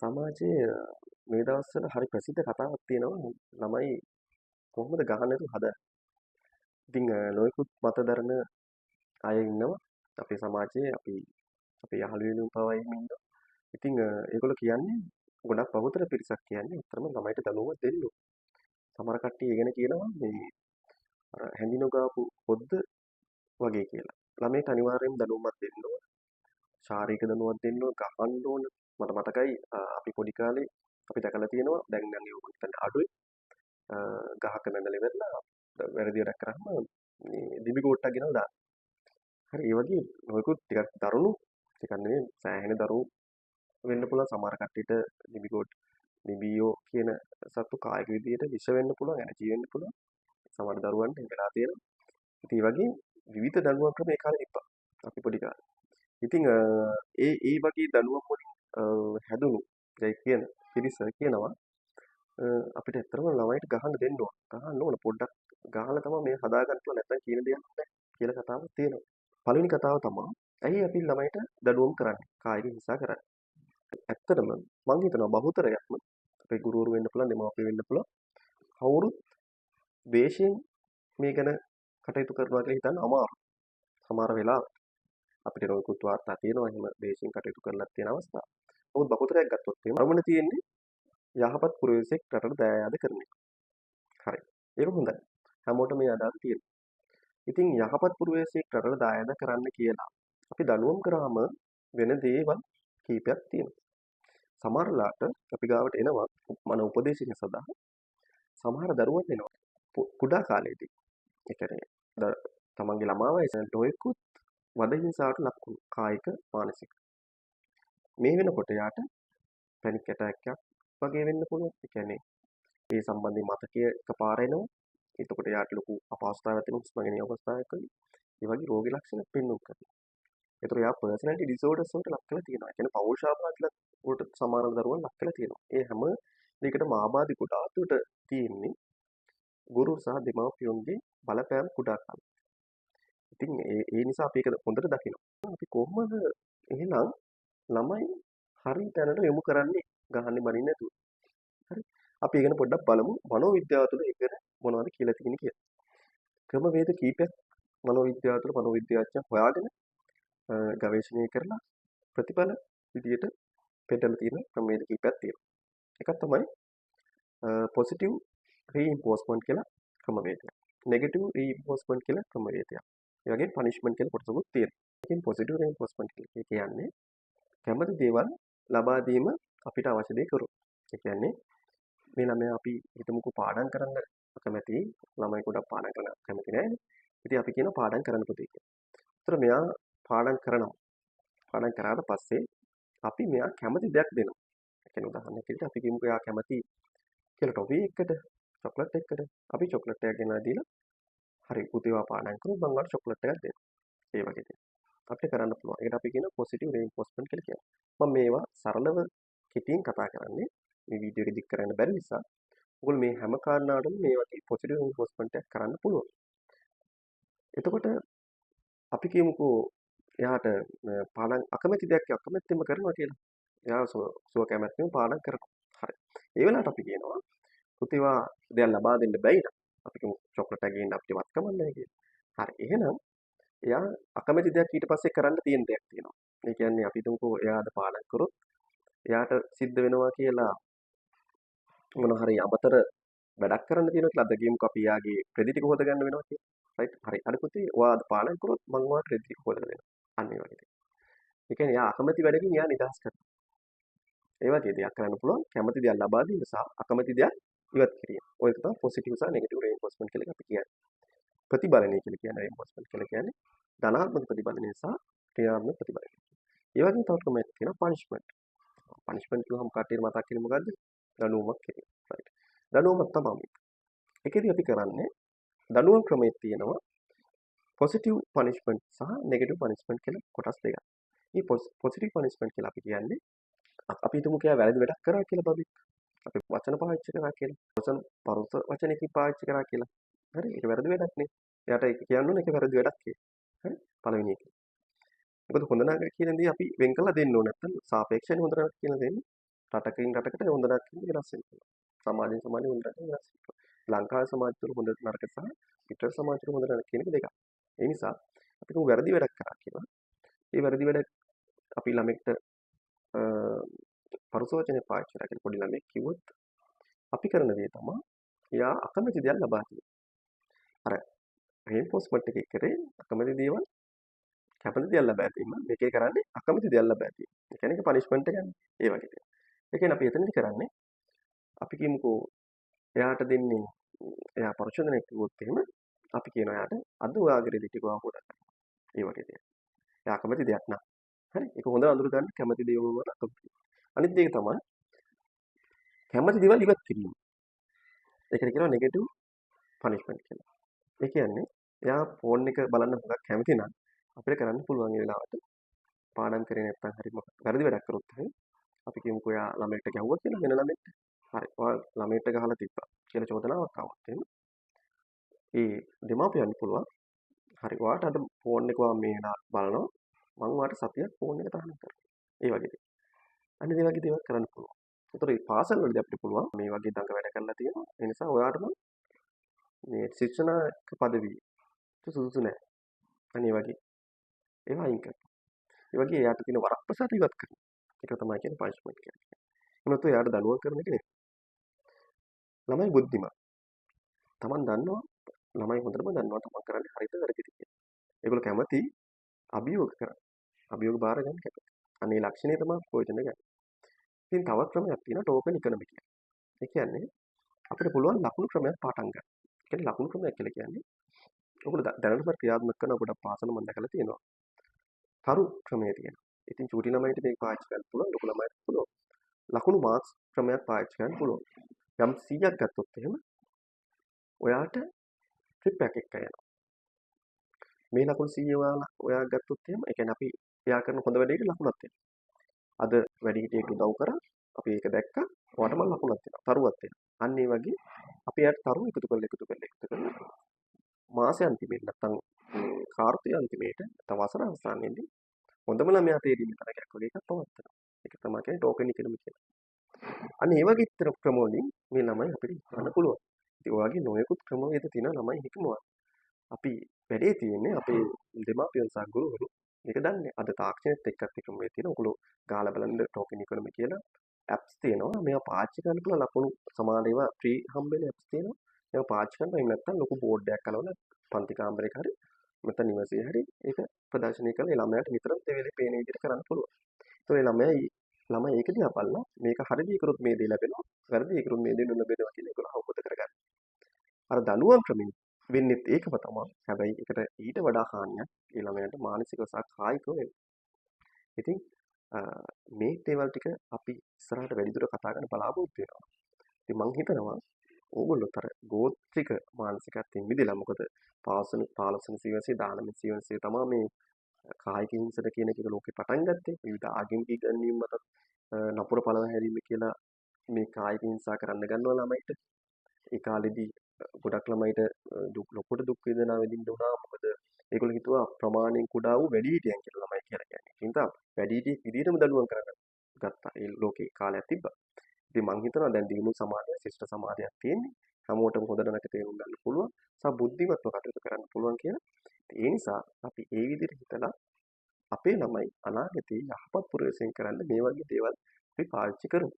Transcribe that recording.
සමාජයේ මේ දවස්වල හරි ප්‍රසිද්ධ කතාවක් තියෙනවා ළමයි කොහොමද ගහන්න නැතුව හදන්නේ. ඉතින් නොයෙකුත් මත දරන අය ඉන්නවා අපේ සමාජයේ, අපි අපේ යහළුවෙනුම් පවා එහෙම ඉන්නවා. ඉතින් ඒගොල්ලෝ කියන්නේ, ගොඩක් බහුතර පිරිසක් කියන්නේ ඇත්තටම ළමයිට දඬුවම දෙන්න ඕන. සමහර කට්ටිය ඒ ගැන කියනවා මේ අර හැඳි නොගාපු හොද්ද වගේ කියලා. ළමයට අනිවාර්යයෙන්ම දඬුවමක් දෙන්න ඕන. ශාරීරික දඬුවමක් දෙන්න ඕන, ගහන්න ඕන. මට මතකයි අපි පොඩි කාලේ අපි දැකලා තියෙනවා, දැන් නම් ඒක මම හිතන්නේ අඩුයි. ගහක නැගලා ඉවරලා වැරදි වැඩක් කරාම මේ දිවි කෝට්ටක් ගෙනල්ලා දානවා. හරි, ඒ වගේ නොයෙකුත් ටිකක් දරුණු, ටිකක් නෙමෙයි, සෑහෙන දරුණු වෙන්න පුළුවන්. සමහර කට්ටියට දිවි කෝට් නිබියෝ කියන සත්තු කායික විදියට විෂ වෙන්න පුළුවන්, ඇලර්ජි වෙන්න පුළුවන්. සමහර දරුවන්ට එහෙම වෙලා තියෙනවා. ඉතින් ඒ වගේ විවිධ දඬුවම් ක්‍රම ඒ කාලේ තිබ්බා අපි පොඩි කාලේ. ඉතින් ඒ ඒ වගේ දඬුවම් වලින් හැදුණු දැන් කියන පිරිස කියනවා අපිට ඇත්තටම ළමයිට ගහන්න දෙන්න ඕන. ගහන්න ඕන, පොඩ්ඩක් ගහලා තමයි මේ හදාගන්න පුළුවන්, නැත්තම් කියන දෙයක් නෑ කියලා කතාවක් තියෙනවා. පළවෙනි කතාව තමයි ඇයි අපි ළමයිට දඬුවම් කරන්නේ? කායික හිංසා කරන්නේ. ඇත්තටම මං හිතනවා බහුතරයක්ම අපේ ගුරුවරු වෙන්න පුළුවන්, දෙමාපියෝ වෙන්න පුළුවන්, කවුරුත් ද්වේෂයෙන් මේ ගැන කටයුතු කරනවා කියලා හිතන්න අමාරුයි. සමහර වෙලාවට අපිට නොයෙකුත් වාර්තා තියෙනවා එහෙම ද්වේෂයෙන් කටයුතු කරලා තියෙන අවස්ථා. නමුත් බහුතරයක් ගත්තොත් එහෙම අරමුණ තියෙන්නේ යහපත් පුරවැසියෙක් රටට දයාද කරන එක. හරි. ඒක හොඳයි. හැමෝටම මේ අදහස තියෙනවා. ඉතින් යහපත් පුරවැසියෙක් රටට දායාද කරන්න කියලා අපි දඬුවම් කරාම වෙන දේවල් කීපයක් තියෙනවා. සමහර ලාට අපි ගාවට එනවා මන උපදේශක සඳහා සමහර දරුවන් එනවා කුඩා කාලේදී. ඒ කියන්නේ තමන්ගේ ළමා වයසේ නොයෙකුත් වද හිංසාවට ලක් වුණු, කායික මානසික. මේ වෙනකොට යාට පැනික් ඇටැක් එකක් වගේ වෙන්න පුළුවන්. ඒ කියන්නේ ඒ සම්බන්ධයෙන් මතකය එකපාර එනවා. එතකොට යාට ලොකු අපහසුතාවයක් තියෙනවා, හුස්ම ගැනීම අවස්ථාවක් වගේ. ඒ වගේ රෝගී ලක්ෂණ පෙන්වුම් කරනවා. ඒතර යා පර්සනැලිටි ඩිසෝඩර්ස් වලට ලක් වෙලා තියෙනවා. ඒ කියන්නේ පෞරුෂාබාධ වලට සමහර දරුවන් ලක් වෙලා තියෙනවා. ඒ හැම දෙයකටම ආබාධ ගොඩාක් දුරට තියෙන්නේ ගුරු සහ දෙමව්පියන්ගේ බලපෑම කුඩා කාලේ. ඉතින් ඒ ඒ නිසා අපි ඒක හොඳට දකිනවා. අපි කොහොමද එහෙනම් ළමයි හරි තැනට යොමු කරන්නේ ගහන්නේ බනින්නේ නැතුව? හරි. අපි ඒ ගැන පොඩ්ඩක් බලමු, මනෝවිද්‍යාව තුළ ඒක ගැන මොනවද කියලා තියෙන්නේ කියලා. ක්‍රමවේද කීපයක් මනෝවිද්‍යාව තුළ මනෝවිද්‍යාඥයන් හොයාගෙන ගවේෂණය කරලා ප්‍රතිඵල විදියට පෙන්නලා තියෙන ක්‍රමවේද කීපයක් තියෙනවා. එකක් තමයි පොසිටිව් රීඉන්ෆෝස්මන්ට් කියලා ක්‍රමවේදයක්. නෙගටිව් රීඉන්ෆෝස්මන්ට් කියලා ක්‍රමවේදයක්. ඒ වගේම පනිෂ්මන්ට් කියලා කොටසකුත් තියෙනවා. ඉතින් පොසිටිව් රීඉන්ෆෝස්මන්ට් කියලා කියන්නේ කැමති දේවල් ලබා දීම අපිට අවශ්‍ය දේ කරොත්. ඒ කියන්නේ මේ ළමයා අපි හිතමුකෝ පාඩම් කරන්න අකමැති ළමයි, ගොඩක් පාඩම් කරන්න කැමති නෑනේ. ඉතින් අපි කියනවා පාඩම් කරන්න පුතේ කියලා. ඒතර මෙයා පාඩම් කරනවා. පාඩම් කරාට පස්සේ අපි මෙයා කැමති දෙයක් දෙනවා. ඒ කියන්නේ උදාහරණයක් විදිහට අපි කියමුකෝ එයා කැමති කියලා ටොෆි එකකට, චොක්ලට් එකකට, අපි චොක්ලට් එකක් ගෙනලා දීලා, හරි පුතේ ඔයා පාඩම් කරොත් මං ඔයාලට චොක්ලට් එකක් දෙනවා. ඒ වගේ දෙයක්. අපිට කරන්න පුළුවන්. ඒකට අපි කියනවා පොසිටිව් රීඉන්ෆෝස්මන්ට් කියලා කියනවා. මම මේවා සරලව කෙටියෙන් කතා කරන්නේ මේ වීඩියෝ එක දික් කරන්න බැරි නිසා. ඔයගොල්ලෝ මේ හැම කාරණාවකටම මේ වගේ පොසිටිව් රීඉන්ෆෝස්මන්ට් එකක් කරන්න පුළුවන්. එතකොට අපි කියමුකෝ එයාට පාඩම් අකමැති දෙයක් අකමැත්තෙන්ම කරනවා කියලා. එයා සුව කැමැත්තෙන්ම පාඩම් කරනවා. හරි. ඒ වෙලාවට අපි කියනවා පුතේ ඔයා දෙයක් ලබා දෙන්න බැයි නම්, අපි කියමු චොක්ලට් එකක් ගේන්න අපිට වත්කමක් නැහැ කියලා. හරි. එහෙනම් එයා අකමැති දෙයක් ඊට පස්සේ කරන්න තියෙන දෙයක් තියෙනවා. ඒ කියන්නේ අපි හිතමුකෝ එයා අද පාඩම් කරොත් එයාට සිද්ධ වෙනවා කියලා මොන හරි අමතර වැඩක් කරන්න තියෙනවා කියලා. අද කියමුකෝ අපි එයාගේ රෙදි ටික හොද ගන්න වෙනවා කියලා. රයිට්. හරි. හරි පුතේ, ඔයා අද පාඩම් කරොත් මං ඔයාට රෙදි ටික හොදලා දෙනවා. අන්න ඒ වගේ දෙයක්. ඒ කියන්නේ එයා අකමැති වැඩකින් එයා නිදහස් කරනවා. ඒ වගේ දෙයක් කරන්න පුළුවන්. කැමති දෙයක් ලබා දීම සහ අකමැති දෙයක් ඉවත් කිරීම. ඔය එක තමයි පොසිටිව් සහ නෙගටිව් රීඉන්ෆෝස්මන්ට් කියලා අපි කියන්නේ. ප්‍රතිබලනය කියලා කියන්නේ, රීඉන්ෆෝස්මන්ට් කියලා කියන්නේ ධනාත්මක ප්‍රතිබලනය සහ ඍණාත්මක ප්‍රතිබලනය. ඒ වගේම තව ක්‍රමයක් තියෙනවා, පනිෂ්මන්ට්. පනිෂ්මන්ට් කිව්වහම කට්ටියට මතක් වෙන්නේ මොකද්ද? දඬුවමක් කිරීම. රයිට්. දඬුවමක් තමයි මේක. ඒකෙදි අපි කරන්නේ දඬුවම් ක්‍රමයේ තියෙනවා පොසිටිව් පනිෂ්මන්ට් සහ නෙගටිව් පනිෂ්මන්ට් කියලා කොටස් දෙකක්. මේ පොසිටිව් පනිෂ්මන්ට් කියලා අපි කියන්නේ අපි හිතමු එයා වැරදි වැඩක් කරා කියලා බබෙක්. අපි වචන පාවිච්චි කරා කියලා. වචන පරුස වචනකින් පාවිච්චි කරා කියලා. හරි, ඒක වැරදි වැඩක් නේ. එයාට ඒක කියන්න ඕනේ ඒක වැරදි වැඩක් කියලා. හරි, පළවෙනි එක. මොකද හොඳ නරක කියන දේ අපි වෙන් කරලා දෙන්න ඕනේ. නැත්තම් සාපේක්ෂව හොඳ නරක කියන දෙන්නේ. රටකින් රටකට හොඳ නරක කියන එක වෙනස් වෙන්න පුළුවන්. සමාජයෙන් සමාජයට හොඳ නරක වෙනස් වෙන්න පුළුවන්. ලංකාවේ සමාජය තුළ හොඳ නරක සහ පිටරට සමාජය තුළ හොඳ නරක කියන එක දෙකක්. ඒ නිසා අපි කොහොම වැරදි වැඩක් කරා කියලා ඒ වැරදි වැඩ අපි ළමෙක්ට පරුස වචනේ පාවිච්චි කරලා කියලා පොඩි ළමෙක් කිව්වොත් අපි කරන දේ තමයි එයා අකමැති දෙයක් ලබා දීම. අර රීඉන්ෆෝස්මන්ට් එකේ කරේ අකමැති දේවල් කැමති දේවල් ලබා දීම. මේකේ කරන්නේ අකමැති දේවල් ලබා දීම. ඒ කියන්නේ ඒක පනිෂ්මන්ට් එකක් නේ. ඒ වගේ දෙයක්. ඒ කියන්නේ අපි එතනදි කරන්නේ අපි කියමුකෝ එයාට දෙන්නේ එයා පරුෂ වචනයක් කිව්වොත් එහෙම අපි කියනවා එයාට අද ඔයාගේ රෙදි ටික ඔයා හොදා ගන්න. ඒ වගේ දෙයක්. එයා අකමැති දෙයක් නම්. හරි? ඒක හොඳ අඳුර ගන්න කැමති දේවල් වල අකමැති. අනිත් දේ තමයි කැමති දේවල් ඉවත් කිරීම. ඒකට කියනවා නෙගටිව් පනිෂ්මන්ට් කියලා. ඒ කියන්නේ එයා ෆෝන් එක බලන්න හුඟක් කැමති නම් අපිට කරන්න පුළුවන් ඒ වෙලාවට පාඩම් කරේ නැත්නම් හරි මොකක් වැරදි වැඩක් කරොත් එහෙම අපි කියමුකෝ එයා ළමයෙක්ට ගැහුවා කියලා වෙන ළමයෙක්ට. හරි. ඔයා ළමයෙක්ට ගහලා තිබ්බා කියලා චෝදනාවක් ආවොත් එහෙම ඒ දෙමාපියන්ට පුළුවන් හරි ඔයාට අද ෆෝන් එක ඔයා මේ වෙලාවට බලනවා මං ඔයාට සතියක් ෆෝන් එක තහනම් කරනවා. ඒ වගේ දේවල්. අන්න ඒ වගේ දේවල් කරන්න පුළුවන්. ඒතර මේ පාසල් වලදී අපිට පුළුවන් මේ වගේ දඟ වැඩ කරලා තියෙනවා. ඒ නිසා ඔයාට මං මේ ශික්ෂණායක පදවිය සුදුසු නෑ. අන්න ඒ වගේ ඒවා අයින් කරනවා. ඒ වගේ එයාට තියෙන වරප්‍රසාද ඉවත් කරනවා. ඒක තමයි කියන්නේ පනිෂ්මන්ට් කියලා. එහෙම නැත්නම් එයාට දඬුවම් කරන එක නෙවෙයි. ළමයි බුද්ධිමත්. තමන් දන්නවා ළමයි හොඳටම දන්නවා තමන් කරන්නේ හරිද වැරදිද කියලා. ඒගොල්ලෝ කැමති අභියෝග කරන්න. අභියෝග බාර ගන්න කැමති. අන්න ඒ ලක්ෂණය තමයි ප්‍රයෝජන ගන්න. ඉතින් තවත් ක්‍රමයක් තියෙනවා ටෝකන් ඉකොනොමි කියලා. ඒ කියන්නේ අපිට පුළුවන් ලකුණු ක්‍රමයක් පාටම් ගන්න. ඒ කියන්නේ ලකුණු ක්‍රමයක් කියලා කියන්නේ ඔයගොල්ලෝ දැනටම ක්‍රියාත්මක කරන ගොඩක් පාසල මම දැකලා තියෙනවා. තරු ක්‍රමය තියෙනවා. ඉතින් චූටි ළමයින්ට මේක පාවිච්චි කරන්න පුළුවන්, ලොකු ළමයින්ට පුළුවන්. ලකුණු මාක්ස් ක්‍රමයක් පාවිච්චි කරන්න පුළුවන්. යම් 100ක් ගත්තොත් එහෙම ඔයාට ට්‍රිප් එකක් එක්ක යනවා. මේ ලකුණු 100 ඔයා ගත්තොත් එහෙම ඒ කියන්නේ අපි එයා කරන හොඳ වැඩේට ලකුණක් දෙනවා. අද වැඩිහිටියෙක් උදව් කරා අපි ඒක දැක්කා ඔයාට මම ලකුණක් දෙනවා. තරුවක් දෙනවා. අන්න ඒ වගේ අපි එයාට තරු එකතු කරලා එකතු කරලා එකතු කරලා මාසෙ අන්තිමේට නැත්තම් කාර්තුවේ අන්තිමේට නැත්තම් වසර අවසානයේදී හොඳම ළමයා තේරීමේ තරගයක් වගේ එකක් පවත්වනවා. ඒක තමයි කියන්නේ ටෝකන් ඉකොනොමි කියලා. අන්න ඒ වගේ ක්‍රම වලින් මේ ළමයි අපිට හිතන්න පුළුවන්. ඉතින් ඔය වගේ නොයෙකුත් ක්‍රමවේද තියෙනවා ළමයි හික්මවන්න. අපි වැඩේ තියෙන්නේ අපේ දෙමාපියන් සහ ගුරුවරු මේක දන්නේ. අද තාක්ෂණයත් එක්කත් ඒ ක්‍රමවේද තියෙනවා. ඔයගොල්ලෝ ගාලා බලන්න ටෝකන් ඉකොනොමි කියලා ඇප්ස් තියෙනවා. මේවා පාවිච්චි කරන්න පුළුවන් ලකුණු සමහර ඒවා ෆ්‍රී හම්බෙන ඇප්ස් තියෙනවා. ඒවා පාවිච්චි කරන්න එහෙම නැත්නම් ලොකු බෝඩ් එකක් අලවලා පන්ති කාමරයක හරි නැත්නම් නිවසේ හරි ඒක ප්‍රදර්ශනය කරලා ඒ ළමයාට නිතරම ඒ වෙලේ පේන විදිහට කරන්න පුළුවන්. ඒතකොට ඒ ළමයි ඒක දිහා බලලා මේක හරි දේ කරොත් මේ දේ ලැබෙනවා, වැරදි දේ කරොත් මේ දේ නොලැබෙනවා කියලා ඒගොල්ලෝ අවබෝධ කරගන්න. අර දඬුවම් ක්‍රමෙන් වෙන්නෙත් ඒකම තමයි. හැබැයි ඒකට ඊට වඩා හානියක් ඒ ළමයාට මානසිකව සහ කායිකව වෙනවා. ඉතින් මේ දේවල් ටික අපි ඉස්සරහට වැඩිදුර කතා කරන්න බලාපොරොත්තු වෙනවා. ඉතින් මං හිතනවා ඕගොල්ලොත් අර ගෝත්‍රික මානසිකත්වයෙන් මිදලා මොකද 15 වෙනි සියවසේ 19 වෙනි සියවසේ තමයි මේ කායික හිංසන කියන එක ලෝකේ පටන් ගත්තේ. විවිධ ආගමික ඉගැන්වීම් මතත් නපුර පළව හැරීම කියලා මේ කායික හිංසා කරන්න ගන්නවා ළමයිට. ඒ කාලෙදී ගොඩක් ළමයිට දුක් ලොකුට දුක් වේදනා විඳින්න වුණා. මොකද ඒගොල්ලෝ හිතුවා ප්‍රමාණයෙන් කුඩා වූ වැඩිහිටියන් කියලා ළමයි කියලා කියන්නේ. ඒ නිසා වැඩිහිටියෙක් විදිහටම දඬුවම් කරන්න ගත්තා. ඒ ලෝකේ කාලයක් තිබ්බා. ඉතින් මං හිතනවා දැන් දියුණු සමාජයක් ශිෂ්ට සමාජයක් තියෙන්නේ. හැමෝටම හොඳ නරක තේරුම් ගන්න පුළුවන්. සහ බුද්ධිමත්ව කටයුතු කරන්න පුළුවන් කියලා. ඒ නිසා අපි ඒ විදිහට හිතලා අපේ ළමයි අනාගතේ යහපත් පුරවැසියන් කරන්න මේ වගේ දේවල් අපි පාවිච්චි කරමු.